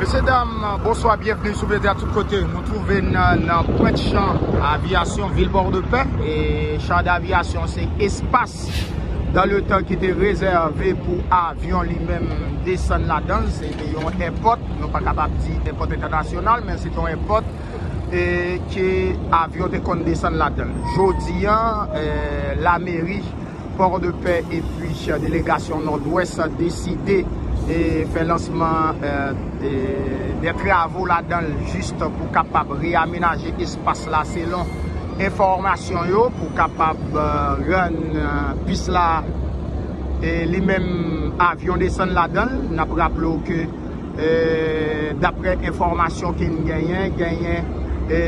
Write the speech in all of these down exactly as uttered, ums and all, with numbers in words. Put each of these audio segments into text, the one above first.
Mesye dam, bonswa, byenvni sou Medya Tout Kote. Nou twouve n nan, nan pwent chan aviyasyon vil Pòdepè. E chan daviyasyon se espas dan le tan ki te rezève pou avyon li menm desann ladan l. Se te yon èpòt, nou pa kapab di èpòt entènasyonal, men se te yon èpòt e ke avyon te konn desann ladan l. Jodi a, e, lameri Pòdepè epi delegasyon Nòdwès deside e fè lansman e, e, de travo ladan l jis pou kapab reyamenaje espas la selon enfòmasyon yo pou kapab e, rann e, pis la e, li menm avyon desann ladan l. N ap raple w ke e, daprè enfòmasyon ke n genyen, genyen e,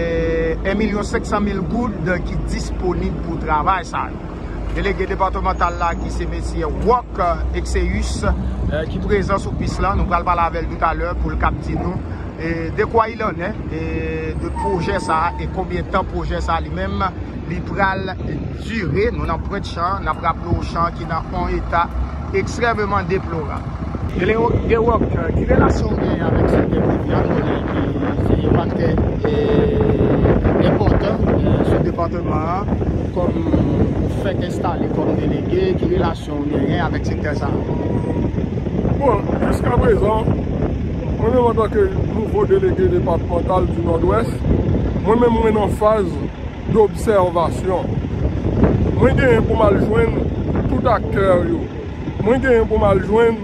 en milyon senk san mil goud ki disponib pou travay sa yo. Delege depatmantal la ki se mesye Rock Exeus e, ki prezan sou pis la, nou pral pale avè l toutalè pou l kab di nou e, de kwa il en est e, de pwojè sa a e konbyen tan pwojè sa a li menm li pral dire. Nou nan pwent chan, n ap raple w chan ki nan yon eta ekstrèmeman deplorab. Dele-, De Rock, ki relasyon w genyen avèk sektè prive a? M konnen ki se yon aktè e, enpòtan e, sou depatman an, kòm ou fèk enstale kòm delege, ki relasyon w genyen avèk sektè sa a? Bon, jiskaprezan, mwen menm antanke nouvo delege depatmantal di Nòdwès, mwen menm mwen nan faz dobsèvasyon. Mwen genyen pou m al jwenn tout aktè yo. Mwen genyen pou m al jwenn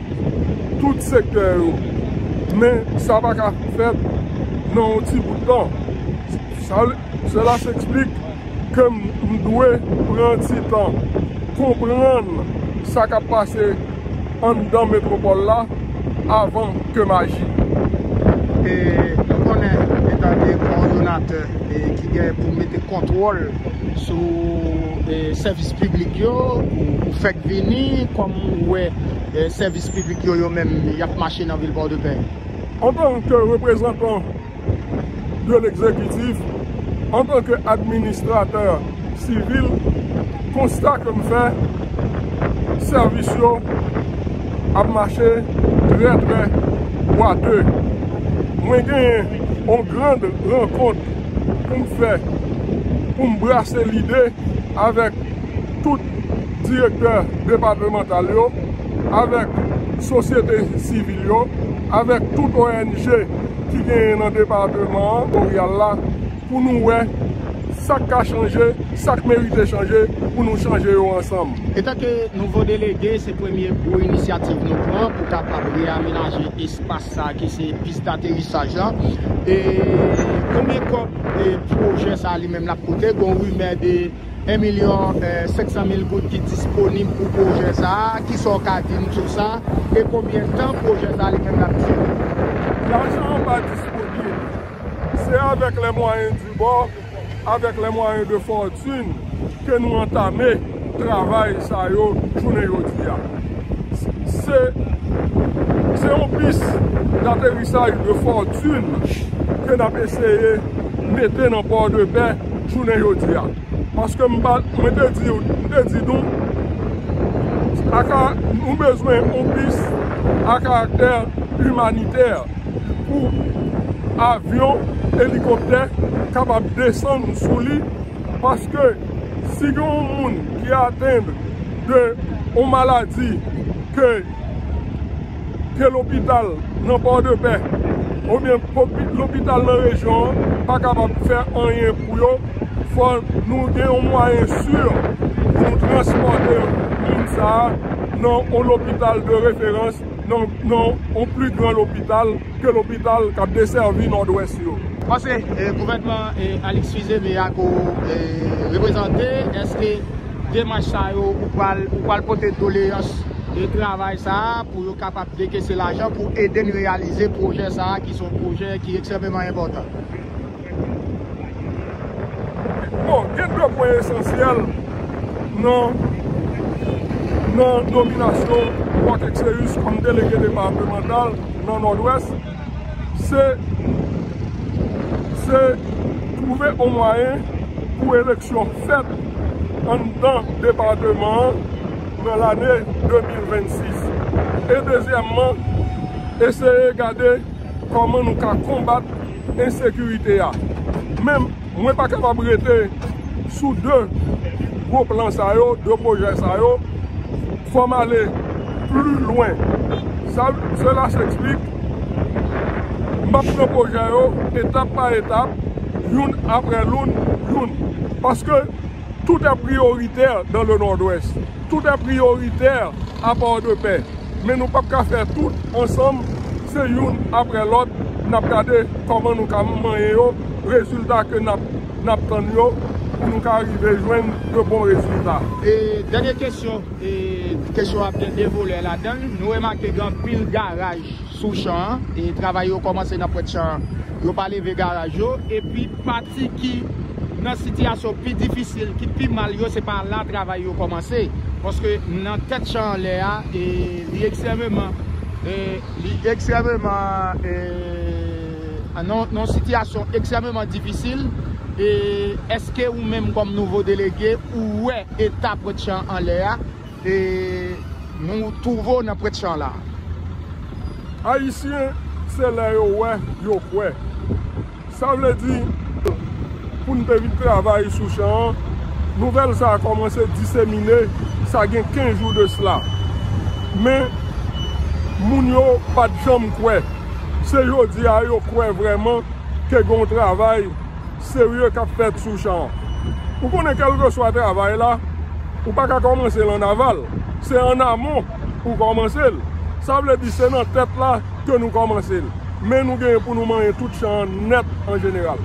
tout sektè yo. Men sa pa ka fèt nan yon ti bout tan. Sa, cela s'explique ke m, m dwe pran ti tan konprann sa k ap pase anndan metwopòl la avan ke m aji. E nou konnen, etan ke kowòdonatè e ki gen pou mete kontwòl sou e sèvis piblik yo, ou, ou fèk vini, kòman ou wè e sèvis piblik yo, yo menm, y ap mache nan vil Pòdepè? Antanke reprezantan de l'exécutif, antanke administratè sivil, konsta ke m fè, sèvis yo ap mache trè, trè bwate. Mwen genyen yon gran rankont pou m fè, pou m brase lide avèk tout direktè depatmantal yo, avèk sosyete sivil yo, avèk tout O N G ki genyen nan depatman an, Montréal la, pou nou wè sa k ka chanje, sa k merite chanje, pou nou chanje yo ansanm. Etanke nouvo delege, se premye gwo inisyativ nou pran pou kapab reyamenaje espas sa ki se pis daterisaj la. E konbyen kòb e pwojè sa li menm l ap koute? Gon rimè de en milyon senk san mil goud ki disponib pou pwojè sa a. Kisa w ka di n sou sa? E konbyen tan pwojè sa a li menm l ap dire? Lajan an pa disponib. Se avec les moyens du bord, avec les moyens de fortune ke nou antame travay sa yo jounen jodi a. Se, se yon pis daterisaj de fòtin ke n ap eseye mete nan Pòdepè jounen jodi a. Paske m pa, mwen te di, m te di nou, aka, nou bezwen yon pis a karaktè imanitè pou avyon, elikoptè kapab desann sou li, paske si gen yon moun ki atenn de yon maladi ke ke lopital nan Pòdepè oubyen popi-, lopital nan rejyon an pa kapab fè anyen pou yo, fò nou gen yon mwayen si pou nou transpòte moun sa a nan yon lopital de referans, nan, nan yon pli gran lopital ke lopital k ap desèvi Nòdwès yo. Panse, eh, gouvènman, eh, Alix Fils-Aimé a ko, eh, reprezante, èske demach sa yo, ou pral, ou pral pote doleyans de travay sa a pou yo kapab dekese lajan pou ede n reyalize pwojè sa a, ki se yon pwojè ki ekstrèmeman enpòtan. Bon, gen de pwen esansyèl nan, nan nominasyon Rock Exeus kòm delege depatmantal nan Nòdwès, se, se twouve yon mwayen pou eleksyon fèt anndan depatman an nan lane de mil vennsis. E dezyèmman, eseye gade Kòman nou ka konbat ensekirite a. Men mwen pa kapab rete sou de gwo plan sa yo, de pwojè sa yo. Fò m ale pli lwen. Sa, cela s'explique. M ap pran pwojè yo etap pa etap, youn apre loun, youn. Paske tout est prioritaire dans le Nord-Ouest. Tout est prioritaire à Port-de-Paix. Men nou p ap ka fè tout ansanm, se youn apre lòt, n ap gade kòman nou ka manyen yo, rezilta ke n ap, n ap tann yo, pou nou ka rive jwenn de bon rezilta. E dènye kesyon, e kesyon ap gen de volè ladan l. Nou remake gen anpil garaj sou chan an, e travay yo kòmanse nan pwent chan an, yo pa leve garaj yo, epi pati ki nan sitiyasyon pi difisil, ki pi mal yo, se pa la travay yo kòmanse. Paske nan tèt chan anlè a, e, li ekstrèmeman, e, li ekstrèmeman, e, nan, nan sitiyasyon ekstrèmeman difisil. E èske ou menm kòm nouvo delege, ou wè eta pwent chan anlè a, e nou twouve w nan pwent chan la? Ayisyen, se lè yo wè, yo kwè. Sa vle di, pou n te vin travay sou chan an, nouvèl sa a kòmanse disemine, sa gen kenz jou de sela. Men, moun yo pa t janm kwè. Se jodi a yo kwè vrèman ke gen yon travay serye k ap fèt sou chan an. Ou konnen, kèlkeswa travay la, ou pa ka kòmanse l an aval. Se an amon ou kòmanse l. Sa vle di se nan tèt la ke nou kòmanse l. Men nou genyen pou nou manyen tout chan an nèt an jeneral.